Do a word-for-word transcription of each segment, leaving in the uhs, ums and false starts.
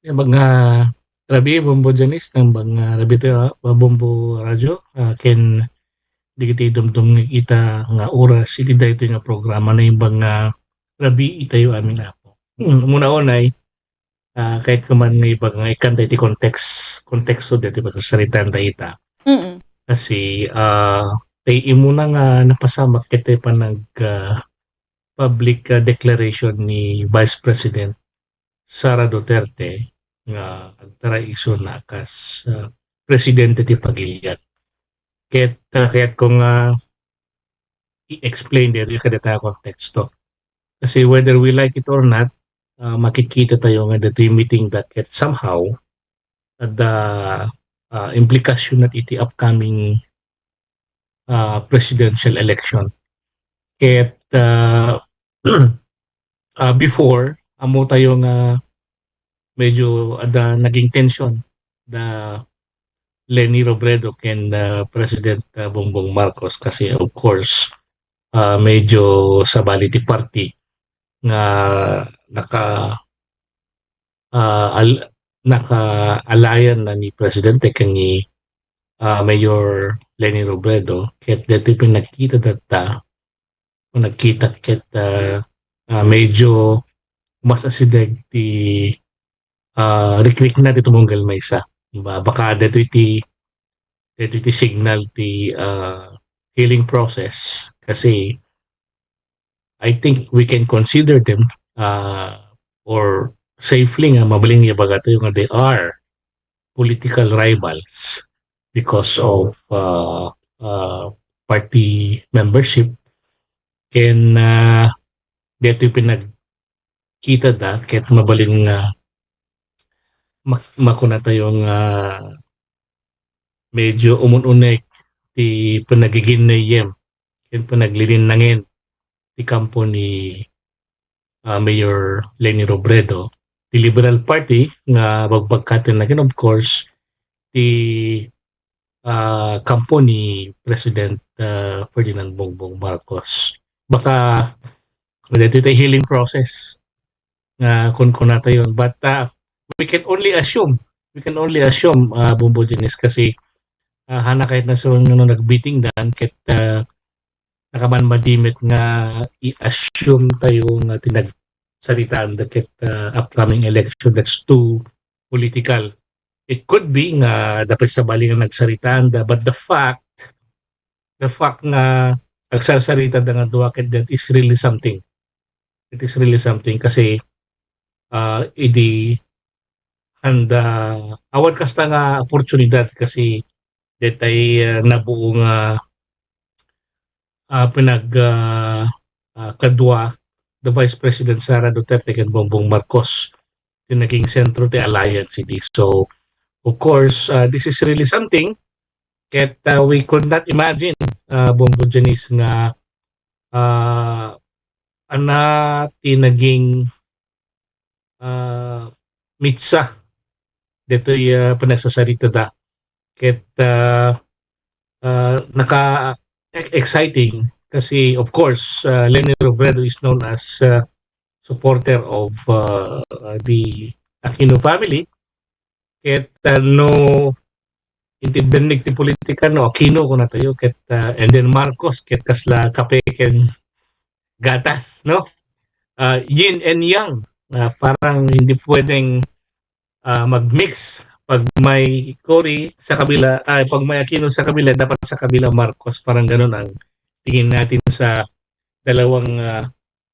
Naimbag nga rabii, Bombo Janice, naimbag nga rabii tayo, ah, Bombo Radyo, ah, ken dagiti dumdumngeg ita nga oras iti daytoy nga programa, naimbag nga rabii itayo amin, Apo. Hmm, umuna unay, ah, kayatko man nga ibaga nga ikkan tayo ti context, konteksto daytoy pagsarsaritaan tayo ita. Mm. Kasi, ah, tay imuna nga napasamak ket tay panag, ah, public, ah, declaration ni Vice President Sara Duterte nga agtaray isuna kas, ah, presidente ti pagilian. Ket, ah, kayatko nga i-explain daytoy kadata a konteksto. Kasi whether we like it or not, ah, makikita tayo nga daytoy meeting da ket somehow adda, ah, implikasyon na iti upcoming, ah, presidential election. Ket, ah, ah, before, ammo tayo nga medyo adda naging tension da Leni Robredo ken, ah, President, ah, Bongbong Marcos kasi, of course, ah, medyo sabali ti party nga naka, ah, al-, naka-alayan na ni Presidente ken ni, ah, Mayor Leni Robredo, ket daytoy pinagkita dayta, o nagkita ket, ah, ah, medyo mas asideg ti, ah, rikrikna ti tumunggal maysa. Ba-, baka daytoy ti, daytoy ti signal ti, ah, healing process. Kasi I think we can consider them, ah, or safely nga mabalin nga ibaga tayo nga they are political rivals because of, ah, ah, party membership. Ken, ah, daytoy pinagkita da, ket mabalin nga mak-, makuna tayo nga medyo umun-unek ti panagiginnayem ken panaglilinnangen ti kampo ni, ah, Mayor Leni Robredo, ti Liberal Party nga bagbagkatenna ken, of course, ti, ah, kampo ni President, ah, Ferdinand Bongbong Marcos. Baka, daytoy ti healing process nga kunkunatayon. But, ah, we can only assume. We can only assume, ah, Bombo Janice, kasi, ah, hana kayat na so nga no nagbiting dan ket, ah, nakaman madimit nga i-assume tayo nga ti nagsaritaan da ket, ah, upcoming election, that's too political. It could be nga dapat sabali nga nagsaritaan da, but the fact, the fact nga agsarsarita da nga dua ket that is really something. It is really something kasi, ah, idi anda awan kasta nga oportunidad kasi detay, ah, nabuo nga, ah, pinag, ah, ah, kadua the Vice President Sara Duterte ken Bongbong Marcos ti naging sentro ti alliance idi. So, of course, ah, this is really something ket, ah, we could not imagine, ah, Bombo Janice, nga, ah, ana ti naging, ah, mitsa detoy, ah, panagsasaritada. Ket, ah, ah, naka-, e-, exciting kasi, of course, ah, Leni Robredo is known as, ah, supporter of, ah, the Aquino family. Ket, ah, no, iti bennik ti politika, no, Aquino kunatayo, ket, ah, and then Marcos, ket kasla kape ken gatas, no? Ah, yin and yang, ah, parang hindi pwedeng, ah, mag-mix. Pag may Cory sa kabila, ay, pag may Aquino sa kabila, dapat sa kabila Marcos. Parang ganun ang tingin natin sa dalawang, ah,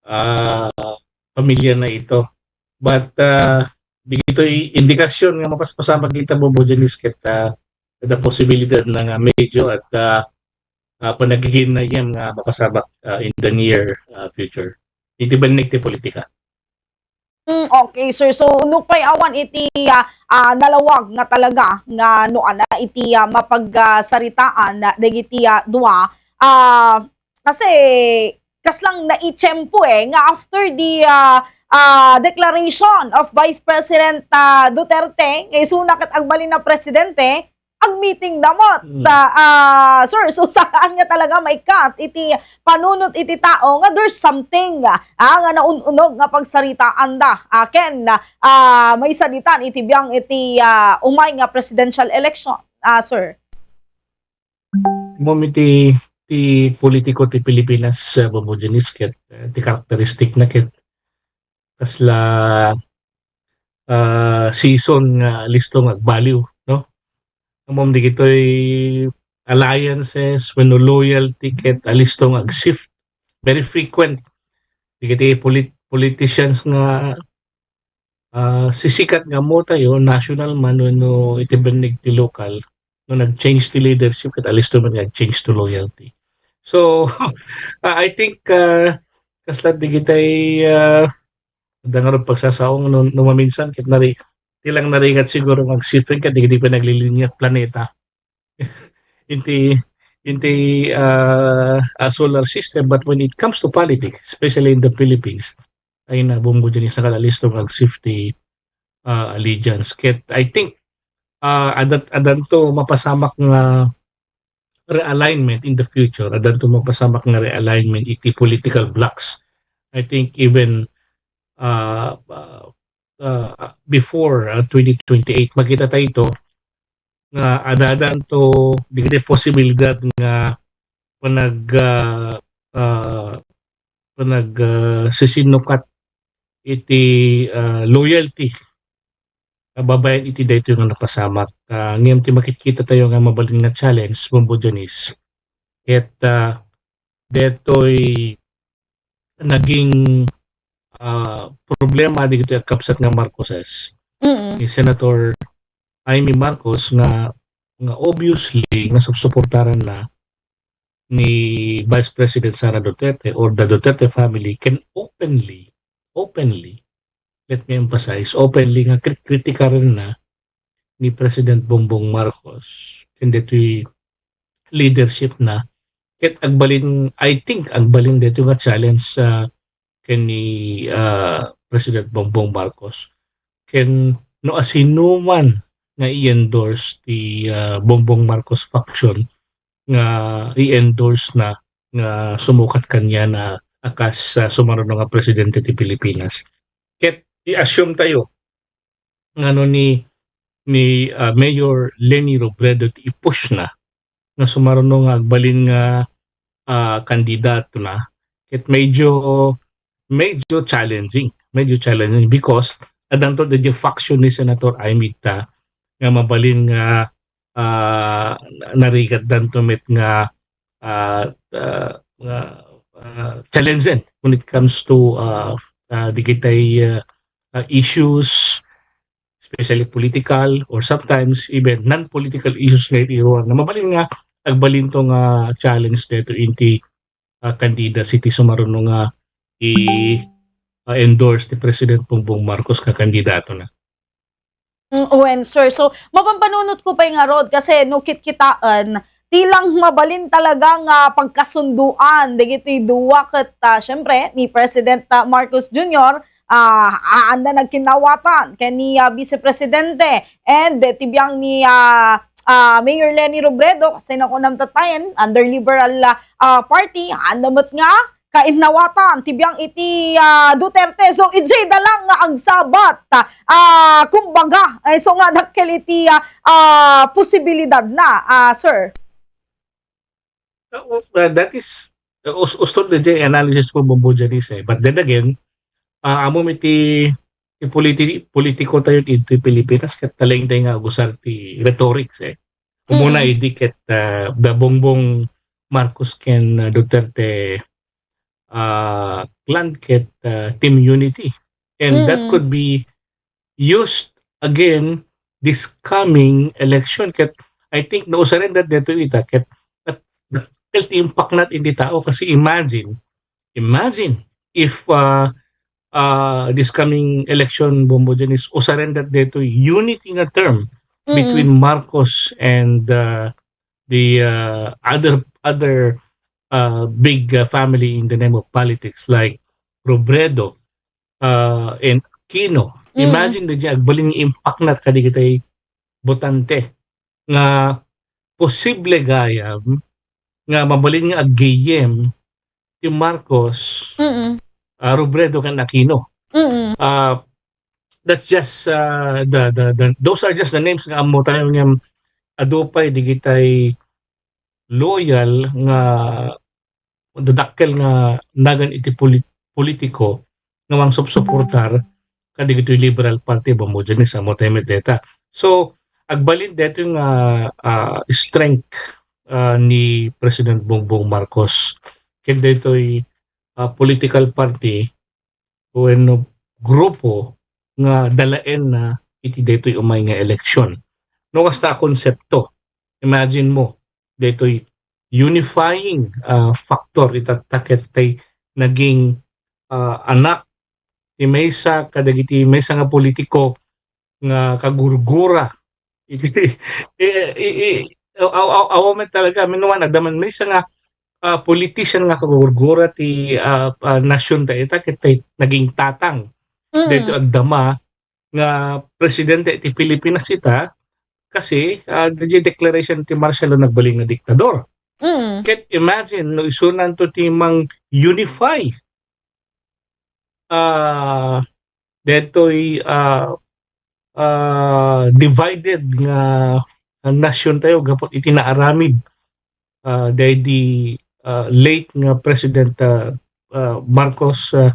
ah, pamilya na ito. But, ah, ditoy indikasyon nga mapaspasamak kita, Bombo Janice, ket, ah, the posibilidad na nga medyo at, ah, ah, panagiginnayem nga mapasamak, ah, in the near, ah, future. Iti bennik ti politika. Mm, okay, sir. So, nupay awan iti, ah, ah, nalawag nga talaga nga no ana iti, ah, mapagsaritaan dagiti, ah, dua, ah, kasi kaslang naitiyempo, eh, nga after the, ah, ah, declaration of Vice President, ah, Duterte, nga isuna ket agbalin a presidente, agmitingda met. Mm. Ah, ah, sir, so saan nga talaga maikkat iti panunot iti tao nga there's something, ah, nga naun-unog nga pagsaritaanda, ah, ken, ah, maisaditan iti biang iti, ah, umay nga presidential election, ah, sir? Mo iti, ti politiko ti Pilipinas, ah, Bobo Janice, ket, ah, ti karakteristik na ket kasla, ah, season nga listo nga agbaliw, no? Ammom, digitoy alliances wenno loyalty ket alisto nga ag-shift. Very frequent. Digiti polit-, politicians nga, ah, sisikat nga ammo tayo, national man wenno iti bennig ti lokal, no nag-change ti leadership, ket alisto man nga ag-change to loyalty. So, ah, I think, ah, kasla digitay, ah, adda ngarud pagsasaong no, no maminsan, ket nari-, ti lang narigat siguro nga agsipsip ket digdi pa naglilinya planeta. Inti, inti, ah, ah, solar system, but when it comes to politics, especially in the Philippines, ay na, Bobo Janice, nakalisto nga ag-shift ti, ah, allegiance. Ket I think, ah, adat-, adanto mapasamak nga realignment in the future, adanto mapasamak nga realignment iti political blocs. I think even, ah, ah, ah, before, ah, twenty twenty-eight, makita tayo ito nga adadanto digiti posibilidad nga panag, ah, ah, panag, ah, sisinnukat iti, ah, loyalty, ah, babaen iti daytoy nga napasamak. Ah, ngem ti makitkita tayo nga mabalin nga challenge, Bobo Janice, ket, ah, daytoy naging, ah, problema digitoy a kabsat nga Marcoses. Mm. Ni Senator Imee Marcos nga, nga obviously nga supsuportaran na ni Vice President Sara Duterte or the Duterte family can openly, openly, let me emphasize, openly nga kri-, kritikaran na ni President Bongbong Marcos ken ditoy leadership na. Ket agbalin, I think, agbalin ditoy nga challenge, ah, ken ni, ah, President Bongbong Marcos. Ken no asinoman nga i-endorse ti, ah, Bongbong Marcos faction nga i-endorse na nga sumukat kaniana a kas, ah, sumaruno nga presidente ti Pilipinas. Ket i-assume tayo nga no ni, ni, ah, Mayor Leni Robredo ti i-push na nga sumaruno nga agbalin nga, ah, kandidato na, ket medyo, medyo challenging, medyo challenging because adanto daydiay faction ni Senator Imee ta nga mabalin nga, ah, narigatdanto met nga, ah, ah, nga, ah, challengen when it comes to, ah, ah, digitay, ah, ah, issues, especially political or sometimes even non-political issues nga iti iruar na mabalin nga agbalinto nga challenge daytoy inti, ah, candidacy ti sumaruno nga i, ah, endorse ti President Bongbong Marcos nga kandidato na. Mm, wen, sir. So, mapampanunot ko pay ngarud kasi no kitkitaen, ti lang mabalin talaga nga pagkasunduan dagiti dua ket, ah, siyempre, ni President, ah, Marcos Junior, ah, aanda nagkinnawatan ken ni, ah, Vice Presidente and ti biang ni, ah, ah, Mayor Leni Robredo, kasi nakunam tattayen, under Liberal, ah, ah, Party, aanda met nga kainnawatan ti biang iti, ah, Duterte. So, idiay da lang nga agsabat, ah, kumbaga, eh, so nga dakkel iti, ah, ah, posibilidad na, ah, sir. Uh, uh, that is, uh, us-, ustol na jay analysis mo, Bobo Janice, eh. But then again, ah, amom iti, iti politi-, politiko tayo iti Pilipinas, ket taleng tayo nga agusar ti rhetorics, eh. Umuna Mm. idi ket, ah, the Bongbong Marcos ken, ah, Duterte, ah, clan ket, ah, team unity. And that Mm. could be used again this coming election. Ket I think no usaren that detoy ita ket that, that will impact not in the tao kasi imagine, imagine if, ah, ah, this coming election, Bobo Janice, usaren that detoy unity nga term Mm. between Marcos and, ah, the, ah, other, other, ah, big, ah, family in the name of politics like Robredo, ah, and Aquino. Mm. Imagine daydiay agbalin nga impact na kadagitay botante nga posible gayam nga mabalin nga aggiyem ti Marcos, Mm. ah, Robredo ken Aquino. Mm. Ah, that's just, ah, the, the, the, those are just the names nga ammo tayo nga adu pay digitay loyal nga dadakkel nga nagan iti polit-, politiko nga mangsupsuportar kadigitoy Liberal Party, Bombo Janice, ammo tayo met deta. So, agbalin detoy nga, ah, strength, ah, ni President Bongbong Marcos ken detoy, ah, political party wenno grupo nga dalaenna iti detoy umay nga eleksyon. No kasta a konsepto, imagine mo, detoy unifying, ah, factor ita ta ket tay naging, ah, anak ti maysa kadagiti maysa nga politiko nga kagurgura iti, i-, i-, i-, aw-, aw-, aw-, aw-, met talaga, ammonan, adda man maysa nga, ah, politician nga kagurgura ti, ah, ah, nasyon ta ita ket tay naging tatang Mm. daytoy agdama nga presidente iti Pilipinas ita, kasi, ah, daytoy declaration ti martial law nagbalin nga diktador. Mm. Ket imagine no isunanto ti mang-unify, ah, daytoy, ah, ah, divided nga, ah, nasyon tayo gapu iti naaramid, ah, daydi, ah, late nga President, ah, ah, Marcos, ah,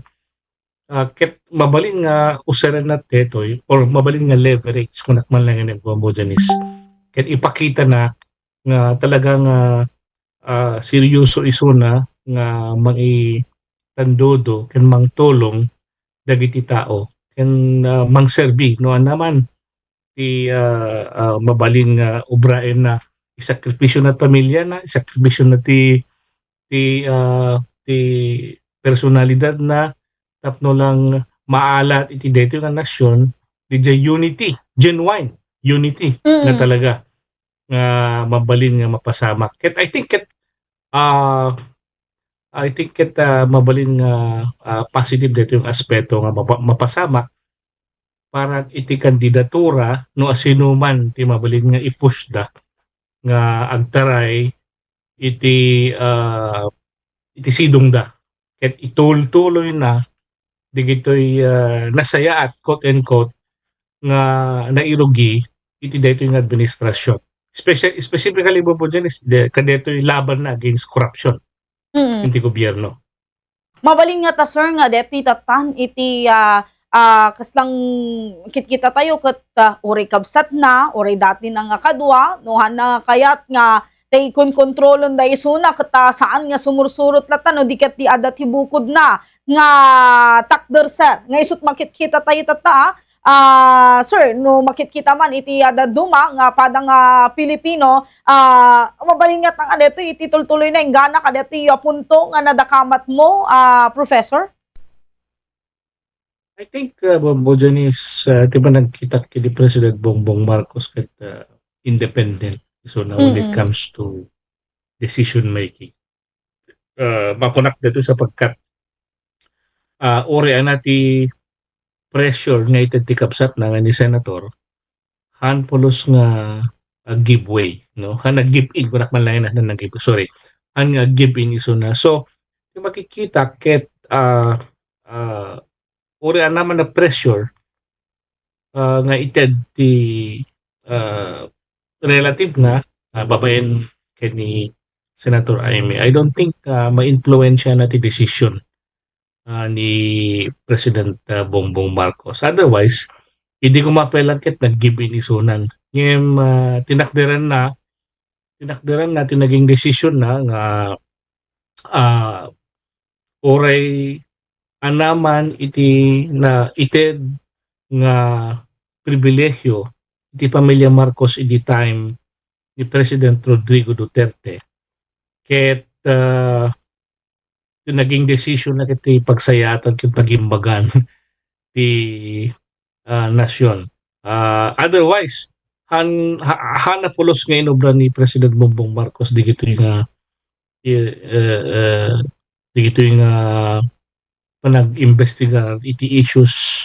ah, ket mabalin nga userenna daytoy or mabalin nga leverage, kunak man lang ni Bombo Janice. Ket ipakitana nga talaga nga, ah, seryoso isuna nga mangitandudo ken mangtulong dagiti tao ken, ah, mangserbi no ania man ti, ah, ah, mabalin nga obraenna. Isakripisyo na ti pamiliana, isakripisyo na ti, ti, ah, ti personalidadna tapno lang maalat iti daytoy nga nasyon, diay unity, genuine unity nga Mm. talaga nga mabalin nga mapasamak. Ket I think ket, ah, I think ket, ah, mabalin nga, ah, positive daytoy nga aspeto nga mapa-, mapasamak para iti kandidatura no asinoman ti mabalin nga i-push da nga agtaray iti, ah, iti sidongda. Ket itultuloyna digitoy, ah, nasayaat, quote and quote, nga nairugi iti daytoy nga administrasyon. Speci-, specifically, Bombo Janice, de-, kadaytoy labanna against corruption Mm. iti gobyerno. Mabalin ngata, sir, nga daytoy tattan iti, ah, ah, kaslang kitkita tayo ket, ah, uray kabsatna, uray datina nga kadua, no hanna kayat nga tay konkontrolon da isuna ket, ah, saan nga sumursurot latta no di ket ti adda ti bukodna nga takder, sir. Nga isut' makitkita tayo tatta, ah, ah, sir, no makitkita man iti, ah, dadduma nga pada nga Pilipino, ah, mabalin ngata nga daytoy iti tultuloy na inggana kadaytoy, ah, punto nga nadakamat mo, ah, Professor? I think, uh, Bombo Janice, uh, ti panagkitak ken ni President Bongbong Marcos ket, uh, independent isuna when it Mm-mm. comes to decision making. Uh, makunak daytoy sapagkat, uh, uray ania ti pressure nga ited ti kabsatna nga ni Senator, han pulos nga ag-give way, no? Han nag-give in, kunak man lang ania, han nag-give, sorry. Han nga ag-give in isuna. So, ti makikita ket, ah, ah, uray ania man a pressure, ah, nga ited ti, ah, relative na, ah, babaen ken ni Senator Imee, I don't think, ah, ma-influensya na ti decision, ah, ni President, ah, Bongbong Marcos. Otherwise, idi kumapelan ket nag-give in isunan. Ngem, ah, tinakderan na, tinakderan na ti naging decision na nga, ah, uray ania man iti na ited nga pribilehiyo iti pamilya Marcos idi time ni President Rodrigo Duterte. Ket, ah, ti naging decision na ket ti pagsayaatan ken pagimbagan ti, ah, nasyon. Ah, otherwise, han, ha-, han a pulos nga inobra ni President Bongbong Marcos digitoy nga, eh, eh, eh, digitoy nga panag-imbestigar iti issues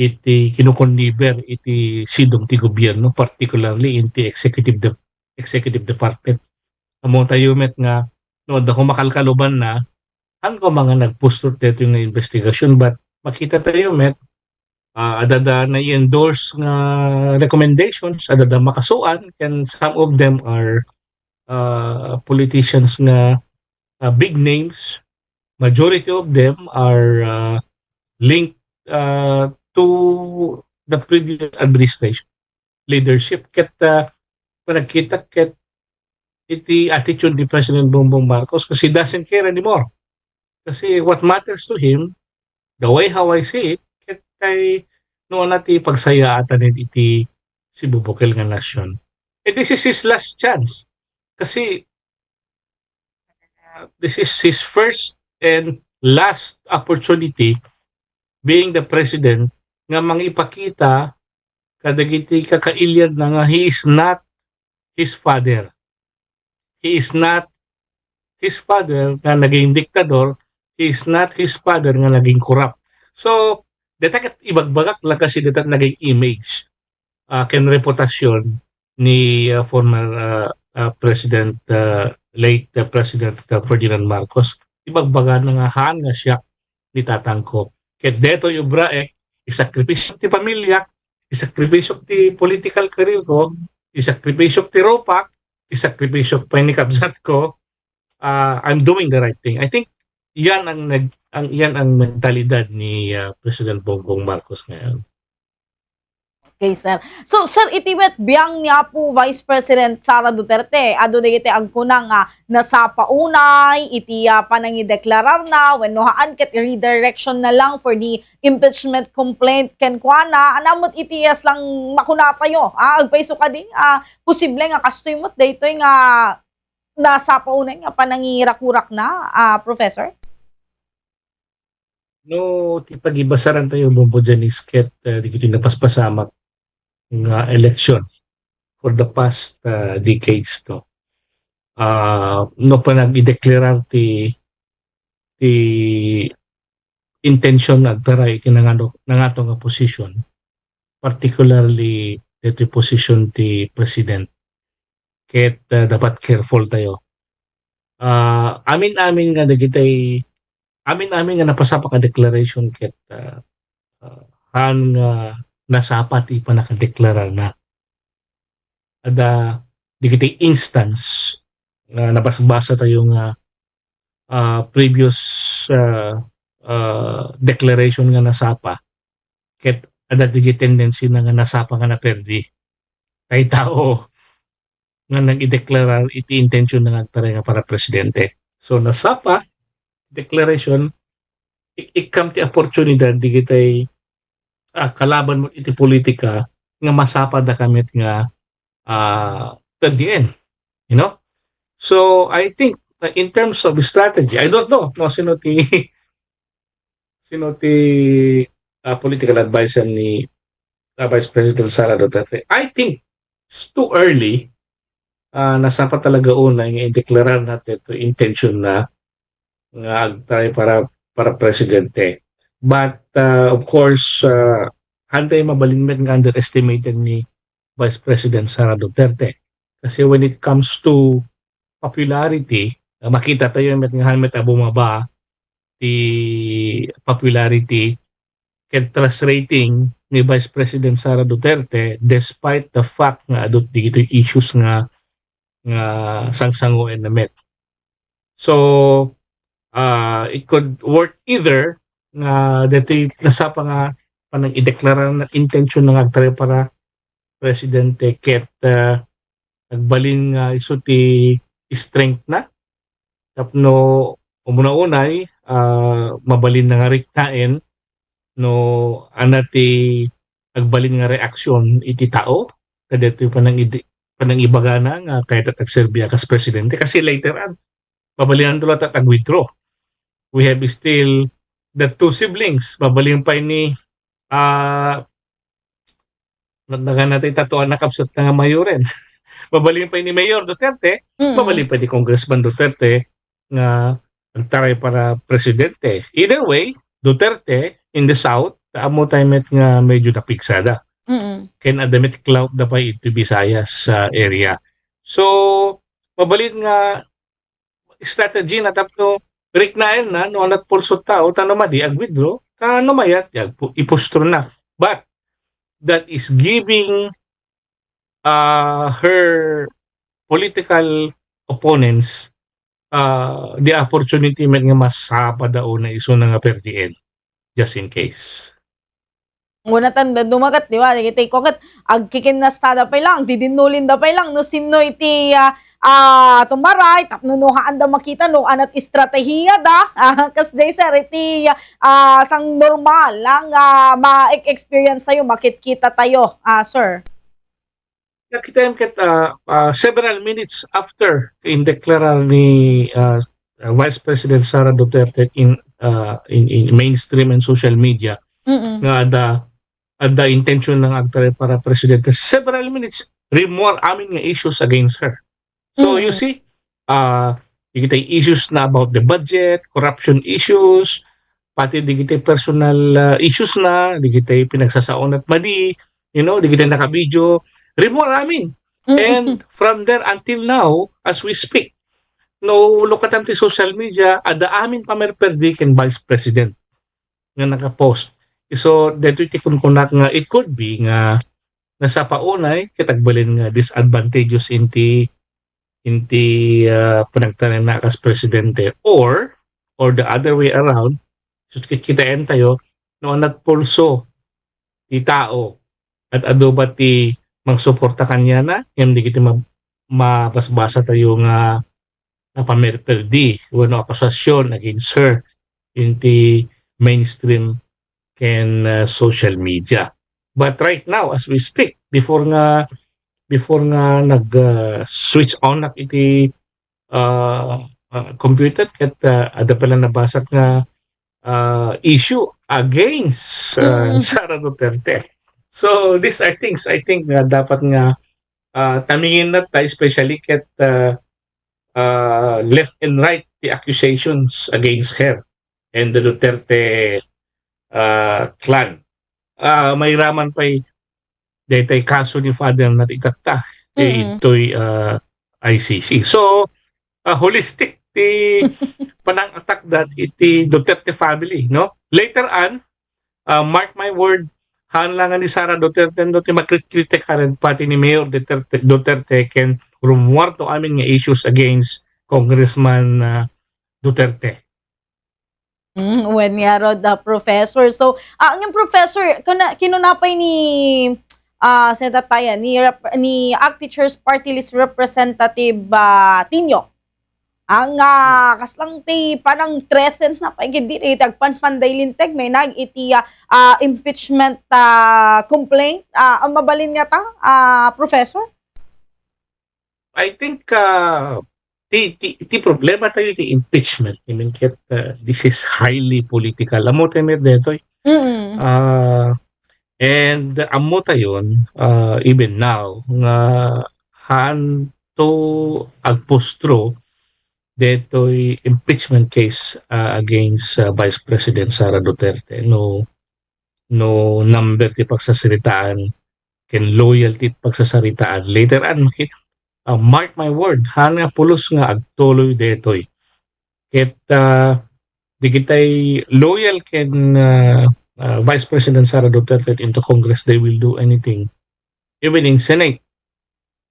iti kinukonniber iti sidong ti gobierno, particularly iti executive de-, executive department. Ammo tayo met nga, no, adda ko makalkaluban na, han ko mga nagpustot dito nga investigasyon, but makita tayo met, ah, adada na-endorse nga recommendations, adada makasuan, and some of them are, uh, politicians nga, uh, big names. Majority of them are, uh, linked, uh, to the previous administration leadership. Ket, uh, panagkita ket iti attitude ni President Bongbong Marcos, kasi he doesn't care anymore. Kasi what matters to him, the way how I see it, ket kay no na ti pagsayaatan iti sibubukel nga nasyon. And this is his last chance. Kasi, uh, this is his first and last opportunity being the president nga mangipakita kadagiti kakailiad na nga he is not his father. He is not his father nga naging diktador. He is not his father nga naging corrupt. So, deta ket ibagbagak lang kasi deta naging image, ah, ken reputasyon ni, ah, former, ah, ah, President, ah, late, ah, President, ah, Ferdinand Marcos. Ibagbaga na nga haan nga siak ni tatangko. Ket detoy ubraek, isakripisyo ti pamilyak, isakripisyo ti political career ko, isakripisyo ti rupak, isakripisyo pay ni kabsat ko, ah, I'm doing the right thing. I think yan ang nag-, ang, yan ang mentalidad ni, ah, President Bongbong Marcos ngayon. Okay, sir. So, sir, iti met biang ni Apo Vice President Sara Duterte, adu dagiti agkuna nga nasapa unay iti, ah, panangideklararna wenno haan ket redirection na lang for the impeachment complaint kenkuana. Ania met iti, ah, lang makunatayo? Ah, agpayso kadi, ah, posible nga kastoy met daytoy nga nasapa unay nga panangirakurakna, ah, Professor? No, ti pagibasaran tayo, Bombo Janice, ket, eh, dagiti napaspasamak nga election for the past, ah, decades, no? Ah, no, panag-ideklarar ti, ti intention nga agtaray iti nangano-, nangato nga position, particularly ditoy position ti president. Ket, ah, dapat careful tayo. Ah, amin-amin nga dagitay, amin-amin nga napasapa nga declaration ket, ah, ah, haan nga nasapa ti panakadeklararna. Adda dagiti instance nga nabasbasa tayo nga, ah, previous, ah, ah, declaration nga nasapa ket adda dagiti tendency na nga nasapa nga naperdi. Tay tao nga nag-ideklarar iti intention na nga agtaray nga para presidente. So, nasapa, declaration, ik-, ikkam ti oportunidad digitay, ah, kalaban mo iti politika nga masapa da kamet nga, ah, till the end. You know? So, I think, uh, in terms of strategy, I don't know, no, sino ti, sino ti, ah, political advisor ni, ah, Vice President Sara Duterte. I think it's too early. Ah, nasapa talaga unay nga ideklarar na ti intention na nga agtaray para, para presidente. But, ah, of course, ah, hantay mabalin met nga underestimated ni Vice President Sara Duterte. Kasi when it comes to popularity, ah, makita tayo met nga haan met a bumaba ti popularity ken trust rating ni Vice President Sara Duterte despite the fact nga adda dagitoy issues nga, nga sangsangoen na met. So, ah, it could work either nga ditoy nasapa nga panang-ideklara na intention na nga agtaray para presidente ket, ah, agbalin nga isu ti strength na tapno umuna unay, ah, mabalin na nga riknaen no ania ti agbalin nga reaksyon iti tao kadaytoy panang-idi-, panangibagana nga kayat agserbi a kas presidente. Kasi later on, mabalinanto latta ag-withdraw. We have still the two siblings. Mabalin pay ni, ah, nagana ti tatuan na kapsat na nga mayoren. Mabalin pay ni Mayor Duterte, mm, mabalin pay ni Congressman Duterte nga agtaray para presidente. Either way, Duterte in the South, ta ammo tayo met nga medyo napigsada. Mm. Ken adda met clout da pay iti Visayas, ah, area. So, mabalin nga strategy na tapno riknaen na no anat pulso tao, ta no madi, ag-withdraw, ta no mayat, agpu-, ipustro na. But that is giving, ah, her political opponents, ah, the opportunity met nga masapa da una isuna nga perdien, just in case. Una tan dumagat, di ba? Dagiti kuket agkikinnastada pay lang, didinnulinda pay lang no sinno iti, ah, ah, tumaray tapno no haanda makita no anat estratehiada. Ah, kas jay sir, iti, ah, sang normal lang, ah, ma-experience tayo, makitkita tayo, ah, sir. Nakita yun ket, ah, ah, several minutes after in declarar ni, ah, ah, Vice President Sara Duterte in, ah, in, in mainstream and social media Mm-mm. nga adda, adda intention nga agtaray para presidente. Several minutes, rimmuar amin nga issues against her. So, you Mm. see, ah, dagiti issues na about the budget, corruption issues, pati dagiti personal, ah, issues na, dagiti pinagsasaon at madi, you know, dagiti nakavideo, rimmuar amin. Mm. And from there until now, as we speak, no, lukatan ti social media, adda amin pamerperdi ken Vice President nga nakapost. So, daytoy ti kunkunak nga it could be nga nasapa unay ket agbalin nga disadvantageous inti, inti, ah, panagtanem na kas presidente, or, or the other way around, so, kit-, kitaen tayo, no, anat pulso ti tao, at adu ba ti mangsuporta kaniana, ngem dagiti ma-, mabasbasa tayo nga, nga pamerperdi wenno akusasion against her inti mainstream ken, ah, social media. But right now, as we speak, before nga, before nga nag, ah, switch on ak iti, ah, ah, computer, ket, ah, adda pala nabasak nga, ah, issue against, ah, Mm. Sara Duterte. So, these are things I think nga dapat nga, ah, tamingin na tayo, especially ket, ah, ah, left and right the accusations against her and the Duterte, ah, clan. Ah, mairaman pa'y daytay kaso ni Father na itatta, eh, Mm. ito'y, ah, I C C. So, ah, holistic ti panang-attack that iti Duterte family, no? Later on, ah, mark my word, haan lang ni Sara Duterte, no, ti makritkritik ken pati ni Mayor Duterte, Duterte ken rummuarto amin nga issues against Congressman, ah, Duterte. Mm, wen ngarud, ah, Professor. So, ah, ngem, Professor, kuna-, kinuna pay ni, ah, Senataya, ni rep-, ni Ag Teachers Party List Representative, ah, Tinio. Ang, ah, Hmm. kaslang ti panang-threaten na pay gid diri, ti agpanpanday linteg, may nag iti, ah, ah, impeachment, ah, complaint. Ah, ang mabalin nga ta, ah, Professor? I think, ah, ti, ti, ti problema tayo ti impeachment. I mean, ket, ah, this is highly political. Ammo tayo met detoy. Mm. Ah, and ammo tayon, ah, even now, nga haan to agpustro detoy impeachment case, ah, against, ah, Vice President Sara Duterte. No, no number ti pagsasaritaan ken loyal ti pagsasaritaan. Later on, maki-, ah, mark my word, haan nga pulos nga agtuloy detoy. Ket, ah, dagitay loyal ken, ah, ah, Vice President Sara Duterte into Congress, they will do anything. Even in Senate,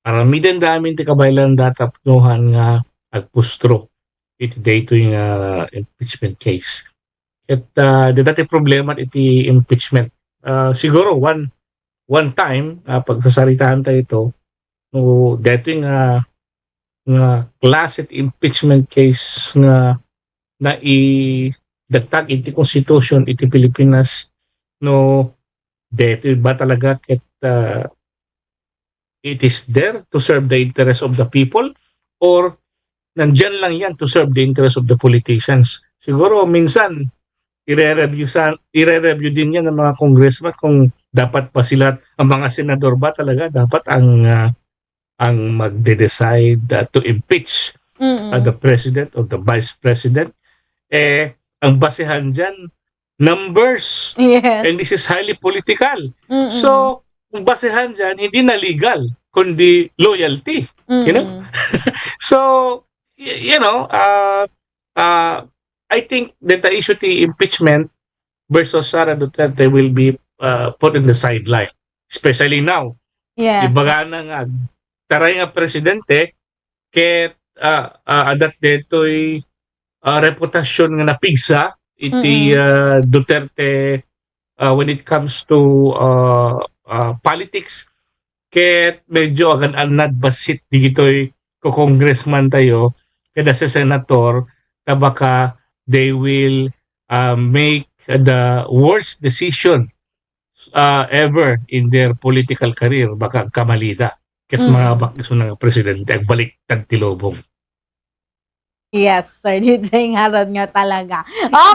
aramidenda amin ti kabaelanda tapno haan nga agpustro iti daytoy nga impeachment case. Ket, ah, dayta ti problema iti impeachment. Ah, siguro one, one time, ah, pagsasaritaan tayo ito, no, daytoy nga, nga klase ti impeachment case nga naidagtag iti Constitution iti Pilipinas, no, daytoy ba talaga ket, ah, it is there to serve the interest of the people, or nandiyan lang yan to serve the interest of the politicians? Siguro minsan, ire-review sa, ire-review din yan ng mga congressman kung dapat ba sila, ang mga senador ba talaga dapat ang, ah, ang magde-decide, ah, to impeach, Mm. ah, the president or the vice president? Eh, ang basehan dyan, numbers. Yes. And this is highly political. Mm-mm. So, kung basehan dyan, hindi na legal, kundi loyalty. You know? Mm-mm. So, y- you know, uh, uh, I think that the issue ti impeachment versus Sara Duterte will be uh, put in the sideline, especially now. Yes. Ibaga na nga, taray nga presidente, ket uh, uh, adat detoy uh, reputasyon nga napigsa iti Mm-mm. uh, Duterte uh, when it comes to uh, uh, politics, ket medyo agan-annad bassit digitoy ko-congressman tayo, kada sa senator, ta baka they will uh, make the worst decision uh, ever in their political career. Baka agkamalida. Ket Mm. mangabak isu nga presidente, agbaliktad ti lubong. Yes, Sir D J, ngarud nga talaga.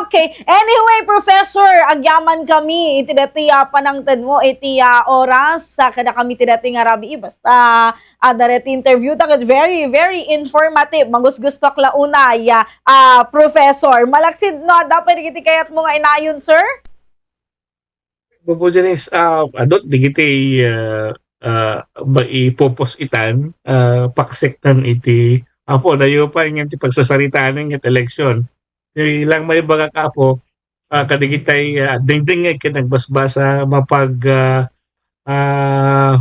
Okay. Anyway, Professor, agyaman kami iti dati a panangtedmo iti a oras a kada kami ti dati nga rabii. Basta adda dati interview ta ket very, very informative. Magusgustoak la unay, ah, Professor. Malaksid no adda pay dagiti kayatmo nga inayon, sir? Bobo Janice, ah, adut digiti ah, ah, ba, ipopos itan, ah, pakasektan iti Apo, dayo pay ngem ti pagsasaritaan ket election. Ti lang maibagak, Apo, ah, kadigitay ah, dingdingngeg ket nagbasbasa mapag ah, ah,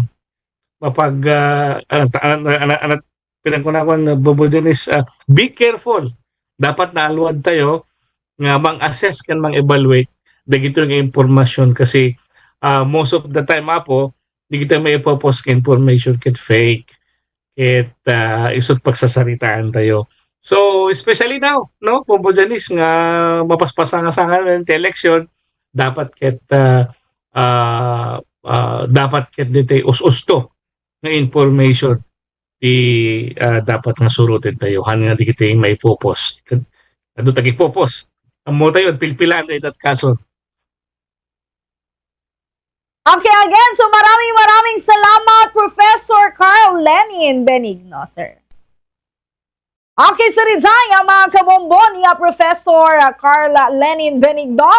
mapag ah, ano, ano, ano, ano, pinagkunakuan nga Bobo Janice, ah, be careful. Dapat naalwad tayo nga mang-assess ken mang-evaluate dagitoy nga impormasyon kasi ah, most of the time, Apo, digitay maipopos nga information ket fake. Ket ah, isut pagsasaritaan tayo. So, especially now, no, Bobo Janice, nga mapaspasanga-sanga ti election, dapat ket ah, ah, ah, dapat ket ditay us-usto nga information ti ah, dapat nga suroten tayo. Han nga digitay maipopos. Adu tagipopos. Ammo tayo, pilpilaan tayo dat kaso. Okay, again, so maraming, maraming salamat, Professor Carl Lenin Benigno, sir. Okay, so rijay ang mga kabombo ni ah, Professor Carl Lenin Benigno.